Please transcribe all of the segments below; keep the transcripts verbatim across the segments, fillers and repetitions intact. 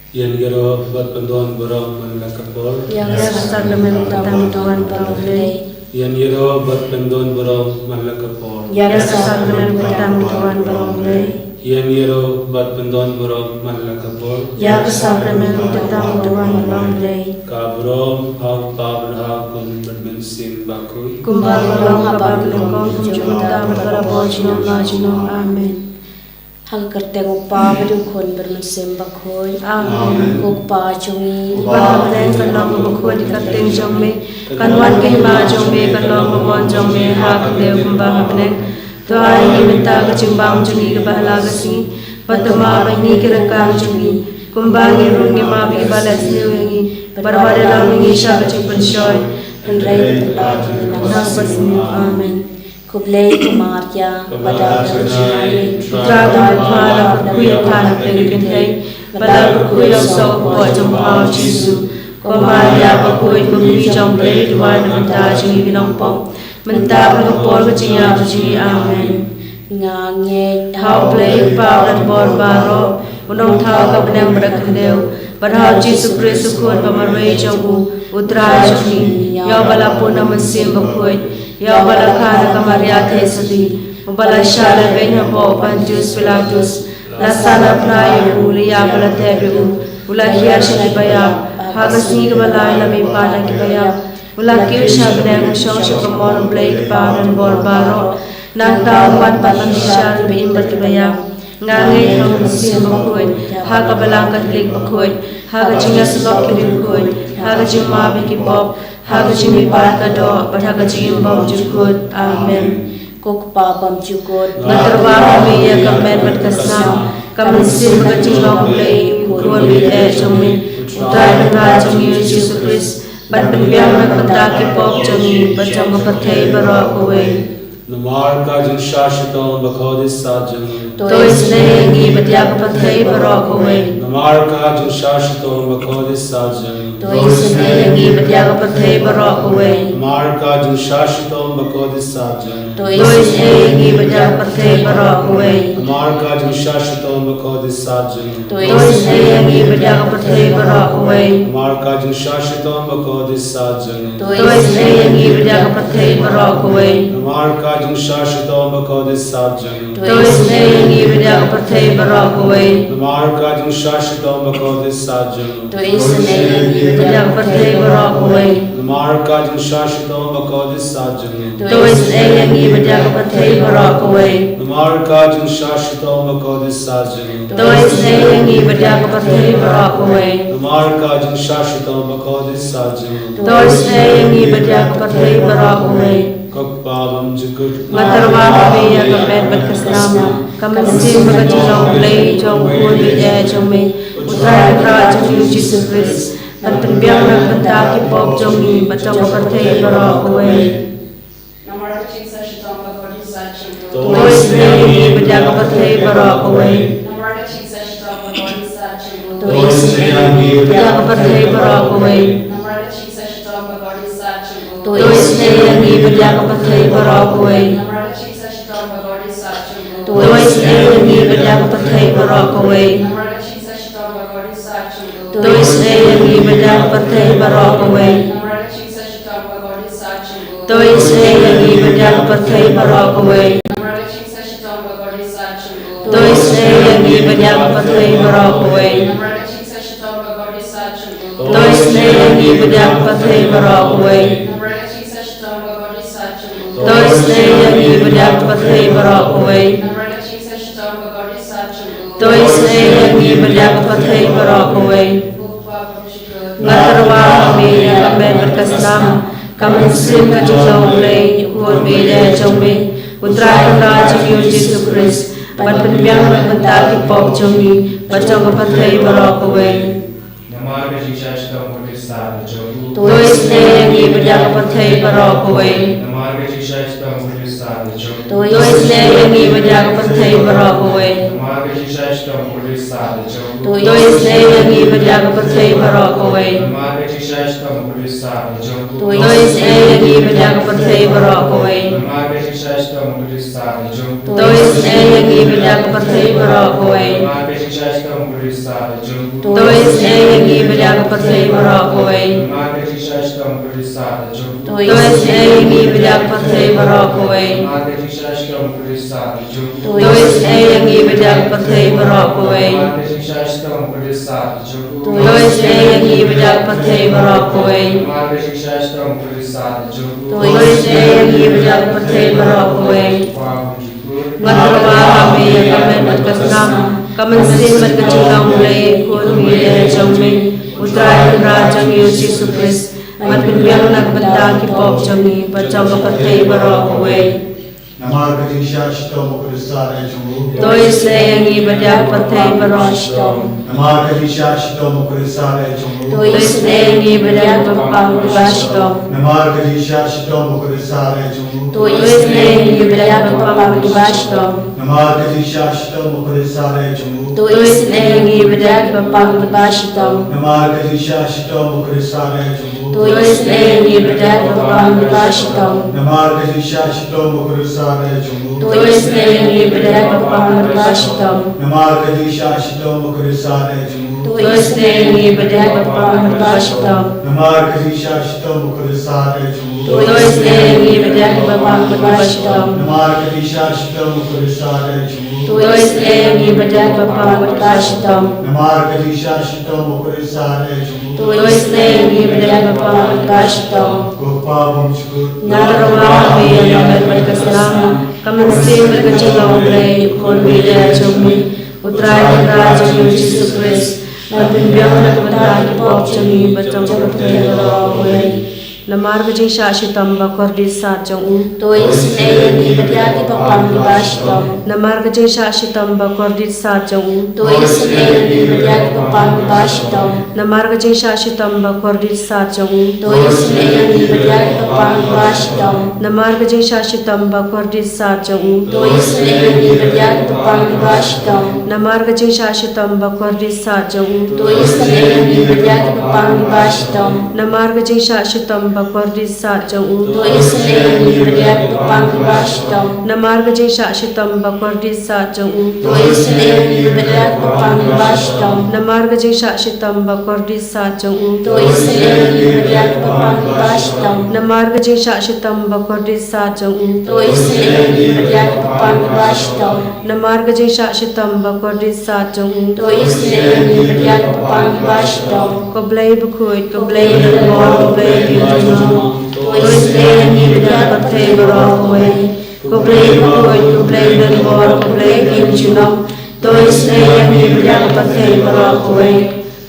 Ïa ka sakramen ka tang ka wan baroh Blei. Ïa ka sakramen ka tang ka wan baroh Blei. Ïa ka sakramen ka tang ka wan baroh Blei. Ïa ka sakramen ka tang ka wan baroh Blei. Ka burom ha u Kpa bad ha u Khun bad Mynsiem Bakhuid. Kumba ka long ha ba ka lyngkong kumjuh mynta bad barabor junom la junom. Amen. Ha ka kyrteng u Kpa bad u Khun bad Mynsiem Bakhuid. Amen. Ko Kpa jong ngi uba ha bneng, kan long ba bakhuid ïa ka kyrteng jong me. Kan wan ka hima jong me, kan long ka mon jong me ha ka khyndew kumba ha bneng. To ai ngi mynta ka jingbam jong ngi kaba hala ka sngi. Bad to map ïa ngi ki ryngkang jong ngi, kumba ngi ruh ngi map ïa kiba leh sniew ïa ngi. Bad wat ïalam ngi sha ka jingpynshoi, hynrei to pynlah ïa ngi na ka sniew. Amen. Khublei ko Maria, kaba don ka jingngeit, U Trai u don bad pha, la kyrkhu ïa pha na pdeng ki kynthei, bad la kyrkhu ïa u soh u kpoh jong pha u Jisu. Ko Maria bakhuid, ko Mari jong Blei, duwai na ka bynta jong ngi ki nongpop, mynta bad ha ka por ka jingïap jong ngi. Amen. Nga ngeit ha U Blei u Kpa u don bor baroh, u nongthaw ka bneng bad ka khyndew, bad ha u Jisu Khrist u Khun ba marwei jong u, U Trai jong ngi, ïa uba la pun na u Mynsiem Bakhuid, ïa uba la kha na ka Maria Theisotti, uba la shah lehbeiñ hapoh u Pontius Pilatus, la sahnarphna ïa u, la ïap bad la tep ïa u, u la hiar sha kiba ïap, ha ka sngi kaba lai la mihpat na kiba ïap, u la kiew sha bneng, u shong sha ka mon U Blei Kpa u don bor baroh. Nangta un wan pat ban bishar kiba im bad kiba ïap. Nga ngeit ha u Mynsiem Bakhuid, ha ka Balang Katholik bakhuid, ha ka jingïasyllok ki riewkhuid, ha ka jingmap ïa ki pop, ha ka jingmihpat ka doh, bad ha ka jingim bymjukut. Amen. Ko Kpa bymjukut, nga tyrwa ha me ïa ka met bad ka snam, ka mynsiem bad ka jinglong U Blei, U Khun baieit jong me, U Trai Kynrad jong ngi U Jisu Khrist, ban pynbiang na ka bynta ki pop jong ngi bad jong ka pyrthei baroh kawei. Namar ka jingshah shitom bakhuid sat jong u, to isynei ïa ngi bad ïa ka pyrthei baroh kawei. Namar ka jingshah shitom bakhuid sat jong u, to isynei ïa ngi bad ïa ka pyrthei baroh kawei. Namar ka jingshah shitom bakhuid sat jong u, to isynei ïa ngi bad ïa ka pyrthei baroh kawei. Namar ka jingshah shitom bakhuid sat jong u, to isynei ïa ngi bad ïa ka pyrthei baroh kawei. Namar ka jingshah shitom bakhuid sat jong u, to isynei ïa ngi bad ïa ka pyrthei baroh kawei. Namar ka jingshah shitom bakhuid sat jong u, to isynei ïa ngi bad ïa ka pyrthei baroh kawei. Namar ka jingshah shitom bakhuid sat jong u, to isynei ïa ngi bad ïa ka pyrthei baroh kawei. Namar ka jingshah shitom bakhuid sat jong u, to isynei ïa ngi bad ïa ka pyrthei baroh kawei. Namar ka jingshah shitom bakhuid sat jong u, to isynei ïa ngi bad ïa ka pyrthei baroh kawei. Namar ka jingshah shitom bakhuid sat jong u, to isynei ïa ngi bad ïa ka pyrthei baroh kawei. Ko Kpa bymjukut, nga tyrwa ha me ïa ka met bad ka snam, ka mynsiem bad ka jinglong U Blei jong U Khun baieit jong me, U Trai Kynrad jong ngi U Jisu Khrist, ban pynbiang na ka bynta ki pop jong ngi bad jong ka pyrthei baroh kawei. Namar ka jingshah shitom bakhuid sat jong u, to isynei ïa ngi bad ïa ka pyrthei baroh kawei. Namar ka jingshah shitom bakhuid sat jong u, to isynei ïa ngi bad ïa ka pyrthei baroh kawei. Namar ka jingshah shitom bakhuid sat jong u, to isynei ïa ngi bad ïa ka pyrthei baroh kawei. Namar ka jingshah shitom bakhuid sat jong u, to isynei ïa ngi bad ïa ka pyrthei baroh kawei. Namar ka jingshah shitom bakhuid sat jong u, to isynei ïa ngi bad ïa ka pyrthei baroh kawei. Namar ka jingshah shitom bakhuid sat jong u, to isynei ïa ngi bad ïa ka pyrthei baroh kawei. Namar ka jingshah shitom bakhuid sat jong u, to isynei ïa ngi bad ïa ka pyrthei baroh kawei. Namar ka jingshah shitom bakhuid sat jong u, to isynei ïa ngi bad ïa ka pyrthei baroh kawei. Namar ka jingshah shitom bakhuid sat jong u, to isynei ïa ngi bad ïa ka pyrthei baroh kawei. Namar ka jingshah shitom bakhuid sat jong u, to isynei ïa ngi bad ïa ka pyrthei baroh kawei. Nga tyrwa ha me ïa ka met bad ka snam, ka mynsiem ka jinglong U Blei, U Khun baieit jong me, U Trai Kynrad jong ngi U Jisu Khrist, ban pynbiang na ka bynta ki pop jong ngi bad jong ka pyrthei baroh kawei. Namar ka jingshah shitom bakhuid sat jong u, to isynei ïa ngi bad ïa ka pyrthei baroh kawei. Namar ka jingshah shitom bakhuid sat jong u, to isynei ïa ngi bad ïa ka pyrthei baroh kawei. Namar ka jingshah shitom bakhuid sat jong u, to isynei ïa ngi bad ïa ka pyrthei baroh kawei. Namar ka jingshah shitom bakhuid sat jong u, to isynei ïa ngi bad ïa ka pyrthei baroh kawei. Namar ka jingshah shitom bakhuid sat jong u, to isynei ïa Ngi bad ïa ka pyrthei baroh kawei. To isynei ïa ngi bad ïa ka pyrthei baroh kawei. To isynei ïa ngi bad ïa ka pyrthei baroh kawei. To isynei ïa ngi bad ïa ka pyrthei baroh kawei. To isynei ïa ngi bad ïa ka pyrthei baroh kawei. To isynei ïa ngi bad ïa ka pyrthei baroh kawei. Ngan ïaroh ha me ïa ka met bad ka snam, ka mynsiem bad ka jinglong Blei, Khun baieit jong me, U Trai Kynrad jong ngi U Jisu Khrist, ban pynbiang na ka bynta ki pop jong ngi bad jong ka pyrthei baroh kawei. Namar ka jingshah shitom u Khrist ha ïing jong u. To isynei ïa ngi bad ïa ka pyrthei baroh shitom. Namar ka jingshah shitom u Khrist ha ïing jong u. To isynei ïa ngi bad ïa ka pang kiba shitom. Namar ka jingshah shitom u Khrist ha ïing jong u. To isynei ïa ngi bad ïa ka pang kiba shitom. Namar ka jingshah shitom u Khrist ha ïing jong u. To isynei ïa ngi bad ïa ka pang kiba shitom. Namar ka jingshah shitom u Khrist ha ïing jong u. To isynei ïa ngi bad ïa ka pang kiba shitom. Namar ka jingshah shitom u Khrist ha ïing jong u. To isynei ïa ngi bad ïa ka pang kiba shitom. Namar ka jingshah shitom u Khrist ha ïing jong u. To isynei ïa ngi bad ïa ka pang kiba shitom. Namar ka jingshah shitom u Khrist ha ïing jong u. To isynei ïa ngi bad ïa ka pang kiba shitom. Namar ka jingshah shitom u Khrist ha ïing jong u. To isynei ïa ngi bad ïa ka pang kiba shitom. Namar ka jingshah shitom u Khrist ha ïing jong u. To isynei ïa ngi bad ïa ka pang kiba shitom. Ko Pa bymjukut. Nga ïaroh ha me ïa ka met bad ka snam, ka mynsiem bad ka jinglong Blei, Khun baieit jong me, U Trai Kynrad jong ngi U Jisu Khrist, ban pynbiang na ka bynta ki pop jong ngi bad jong ka pyrthei baroh kawei. Namar ka jingshah shitom ba kordit sat jong u. To isynei ïa ngi bad ïa ka pang kiba shitom. Namar ka jingshah shitom ba kordit sat jong u. To isynei ïa ngi bad ïa ka pang kiba shitom. Namar ka jingshah shitom ba kordit sat jong u. To isynei ïa ngi bad ïa ka pang kiba shitom. Namar ka jingshah shitom ba kordit sat jong u. To isynei ïa ngi bad ïa ka pang kiba shitom. Namar ka jingshah shitom ba kordit sat jong u. To isynei ïa ngi bad ïa ka pang kiba shitom. Namar ka jingshah shitom ba kordit sat jong u. To isynei ïa ngi bad ïa ka pang kiba shitom. Namar ka jingshah shitom ba kordit sat jong u. To isynei ïa ngi bad ïa ka pang kiba shitom. Namar ka jingshah shitom ba kordit sat jong u. To isynei ïa ngi bad ïa ka pang kiba shitom. Namar ka jingshah shitom ba kordit sat jong u. To isynei ïa ngi bad ïa ka pang kiba shitom. Namar ka jingshah shitom ba kordit sat jong u. To isynei ïa ngi bad ïa ka pang kiba shitom. Ko Blei bakhuid, ko Blei badonbor, ko Blei baïm jngoh. To isynei ïa ngi bad ïa ka pyrthei baroh kawei. Ko Blei bakhuid, ko Blei badonbor, ko Blei baïm jngoh. To isynei ïa ngi bad ïa ka pyrthei baroh kawei.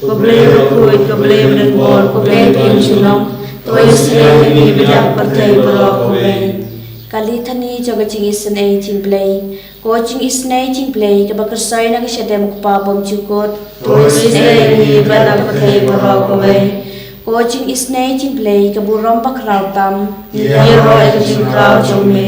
Ko Blei bakhuid, ko Blei badonbor, ko Blei baïm jngoh. To isynei ïa ngi bad ïa ka pyrthei baroh kawei. Ka Litany jong ka jingisynei jong U Blei. Ko jingisynei jong U Blei kaba kyrsoi na ka shadem U Kpa bymjukut. To isynei ïa ngi bad na ka pyrthei baroh kawei. Ko jingisynei jong U Blei ka burom bakhraw tam. Ïaroh ïa ka jingkhraw jong me.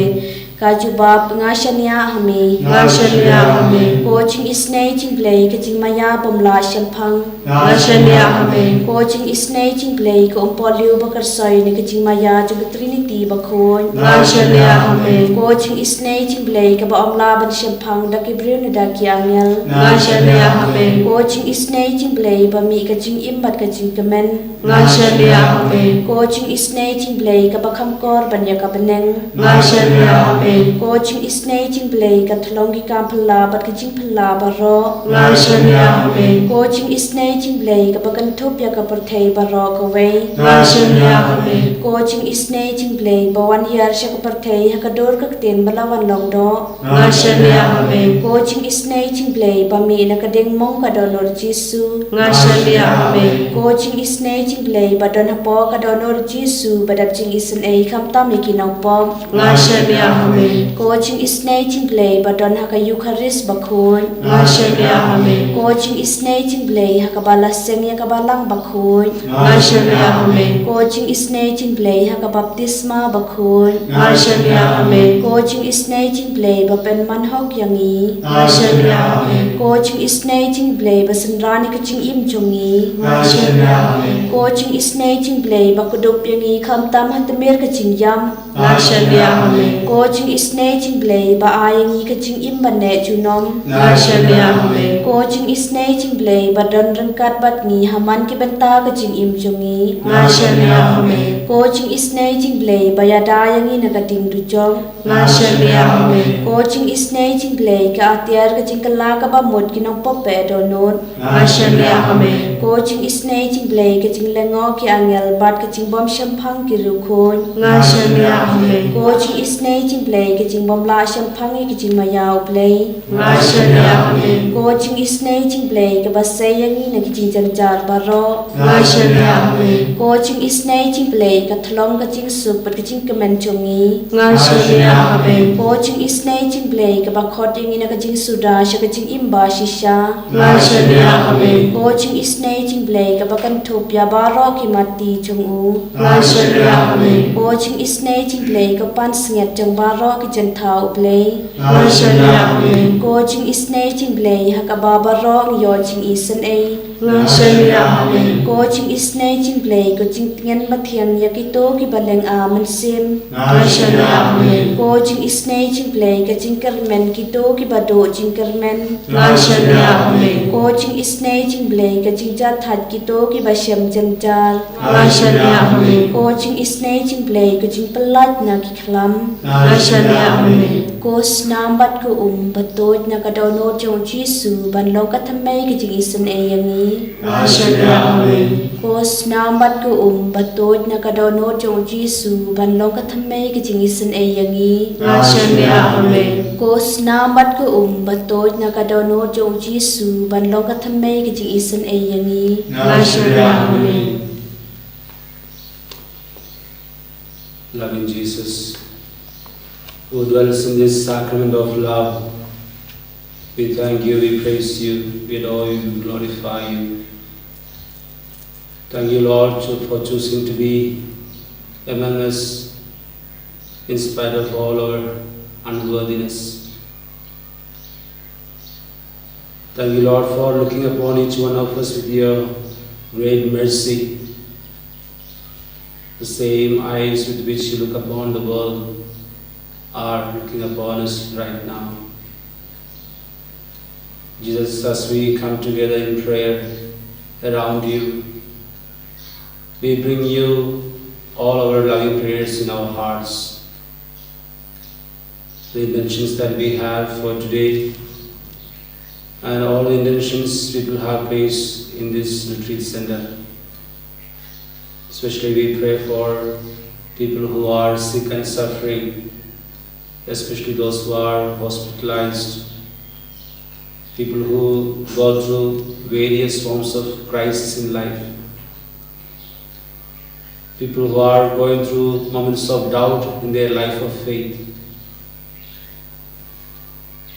Ka jubab: Nga shaniah ha me. Nga shaniah ha me. Ko jingisynei jong U Blei ka jingmaïa bym lah shemphang. Nga shaniah ha me. Ko jingisynei jong U Blei ka umpohliew bakyrsoi na ka jingmaïa jong ka Trinity bakhuid. Nga shaniah ha me. Ko jingisynei jong U Blei kaba ym lah ban shemphang da ki briew ne da ki angel. Nga shaniah ha me. Ko jingisynei jong U Blei ba mih ka jingim bad ka jingkmen. Nga shaniah ha me. Ko jingisynei jong U Blei kaba kham kor ban ïa ka bneng. Nga shaniah ha me. Ko jingisynei jong U Blei ka thlong ki kam phylla bad ka jingphylla baroh. Nga shaniah ha me. Ko jingisynei jong U Blei kaba kynthup ïa ka pyrthei baroh kawei. Nga shaniah ha me. Ko jingisynei jong U Blei ba wan hiar sha ka pyrthei ha ka dur ka ktien ba la wan long doh. Nga shaniah ha me. Ko jingisynei jong U Blei ba mih na ka diengmong ka dohnud Jisu. Nga shaniah ha me. Ko jingisynei jong U Blei ba don hapoh ka dohnud Jisu ba dap jingisynei khamtam ïa ki nongpop. Nga shaniah ha me. Ko jingisynei jong U Blei ba don ha ka Eukharist bakhuid. Nga shaniah ha me. Ko jingisynei jong U Blei ha kaba la seng ïa ka Balang bakhuid. Nga shaniah ha me. Ko jingisynei jong U Blei ha ka baptisma bakhuid. Nga shaniah ha me. Ko jingisynei jong U Blei ba pynman hok ïa ngi. Nga shaniah ha me. Ko jingisynei jong U Blei ba synran ïa ka jingim jong ngi. Nga shaniah ha me. Ko jingisynei jong U Blei ba kdup ïa ngi khamtam ha tmier ka jingïap. Nga shaniah ha me. Ko jing Isynei jong U Blei ba ai ïa ngi ka jingim ban neh junom. Nga shaniah ha me. Ko Jong Isynei jong U Blei ba don ryngkat bad ngi ha man ki bynta ka jingim jong ngi. Nga shaniah ha me. Ko Jong Isynei jong U Blei ba ïada ïa ngi na ka ding dujok. Nga shaniah ha me. Ko Jong Isynei jong U Blei ka atiar ka jingkylla kaba mut ki nongpop ba dohnud. Nga shaniah ha me. Ko Jong Isynei jong U Blei ka jinglyngngoh ki angel bad ka jingbym shemphang ki riewkhuid. Nga shaniah ha me. Ko Jong Isynei jong U Blei ka jingbym lah shemphang ïa ka jingmaïa U Blei. Nga shaniah ha me. Ko Jong Isynei jong U Blei kaba sei ïa ngi na ki jingjynjar baroh. Nga shaniah ha me. Ko Jong Isynei jong U Blei ka thlong ka jingsuk bad ka jingkmen jong ngi. Nga shaniah ha me. Ko Jong Isynei jong U Blei kaba khot ïa ngi na ka jingsuda sha ka jingim ba shisha. Nga shaniah ha me. Ko Jong Isynei jong U Blei kaba kynthup ïa baroh ki matti jong u. Nga shaniah ha me. Ko Jong Isynei jong U Blei ka pansngiat jong baroh ki jingthaw U Blei. Nga shaniah ha me. Ko Jong Isynei jong U Blei ha kaba baroh ngi ïoh jingisynei. Nga shaniah ha me. Ko Jong Isynei jong U Blei ka jingtngen bathiang ïa kito kiba lynga mynsiem. Nga shaniah ha me. Ko Jong Isynei jong U Blei ka jingkyrmen kito kiba duh jingkyrmen. Nga shaniah ha me. Ko Jong Isynei jong U Blei ka jingjahthait kito kiba shem jynjar. Nga shaniah ha me. Ko Jong Isynei jong U Blei ka jingpyllait na ki khlam. Nga shaniah ha me. Ko snam bad ko um ba tuid na ka dohnud jong U Jisu ban long ka thymmei ka jingisynei ïa ngi. Nga shaniah ha me. Ko snam bad ko um ba tuid na ka dohnud jong U Jisu ban long ka thymmei ka jingisynei ïa ngi. Nga shaniah ha me. Ko snam bad ko um ba tuid na ka dohnud jong U Jisu ban long ka thymmei ka jingisynei ïa ngi. Nga shaniah ha me. Loving Jesus, who dwells in this sacrament of love, we thank you, we praise you, we adore you, we glorify you. Thank you, Lord, cho-, for choosing to be among us in spite of all our unworthiness. Thank you, Lord, for looking upon each one of us with your great mercy. The same eyes with which you look upon the world are looking upon us right now. Jesus, as we come together in prayer around you, we bring you all our loving prayers in our hearts. The intentions that we have for today and all the intentions people have placed in this retreat center. Especially we pray for people who are sick and suffering, especially those who are hospitalized, people who go through various forms of crisis in life, people who are going through moments of doubt in their life of faith,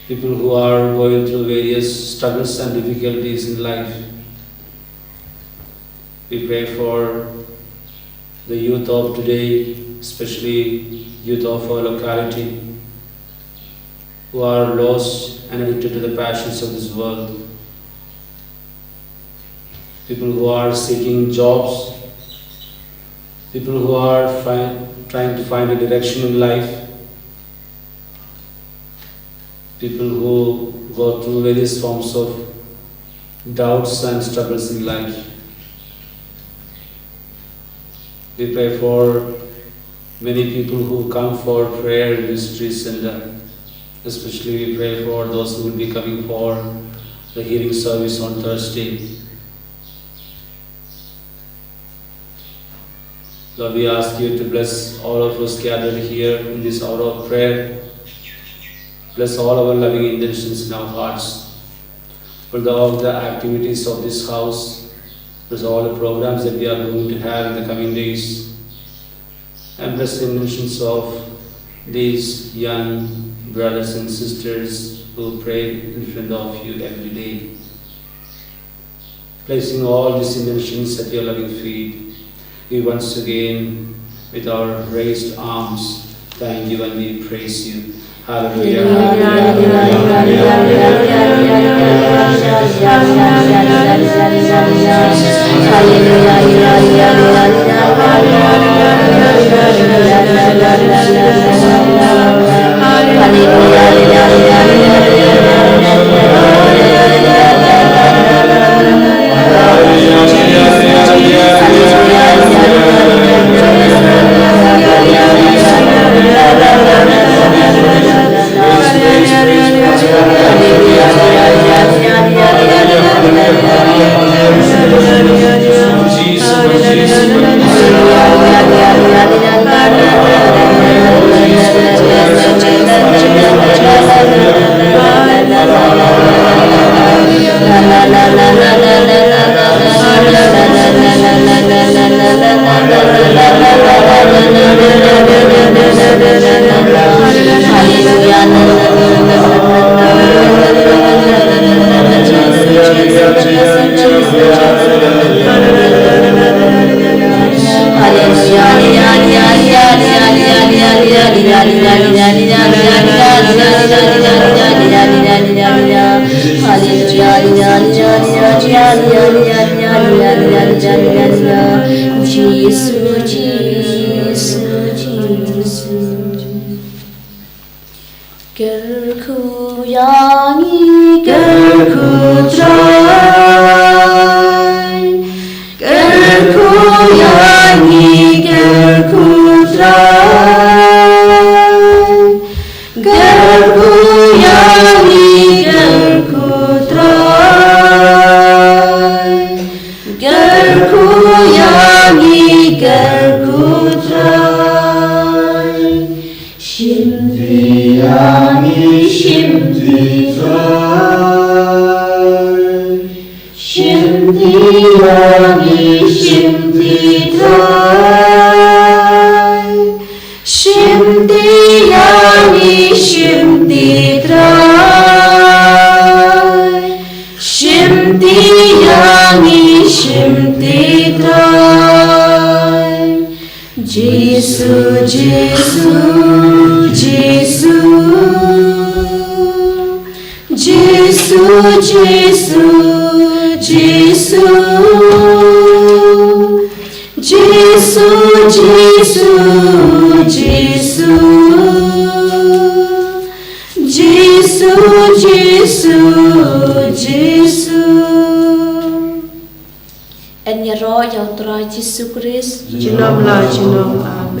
people who are going through various struggles and difficulties in life. We pray for the youth of today, especially youth of our locality, who are lost and addicted to the passions of this world. People who are seeking jobs, people who are fi-, trying to find a direction in life, people who go through various forms of doubts and struggles in life. We pray for many people who come for prayer in this retreat center. Especially we pray for those who will be coming for the healing service on Thursday. Lord, we ask you to bless all of us gathered here in this hour of prayer. Bless all our loving intentions in our hearts. Bless all the activities of this house. Bless all the programs that we are going to have in the coming days. And bless the intentions of these young brothers and sisters who pray in front of you every day. Placing all these intentions at your loving feet, we once again, with our raised arms, thank you and we praise you. Hallelujah. Kyrkhu ïa ngi, kyrkhu Trai. Kyrkhu ïa ngi, kyrkhu Trai. Kyrkhu ïa ngi, kyrkhu Trai. Kyrkhu ïa ngi, kyrkhu Trai. Shimti ïa ngi, shimti Trai. Shimti ïa ngi, shimti Trai. Shimti ïa ngi, shimti Trai. Shimti ïa ngi, shimti Trai. Jisu, Jisu, Jisu. Jisu, Jisu, Jisu. Jisu, Jisu, Jisu. Jisu, Jisu, Jisu. Yn ïaroh ïa U Trai Jisu Khrist. Junom la junom.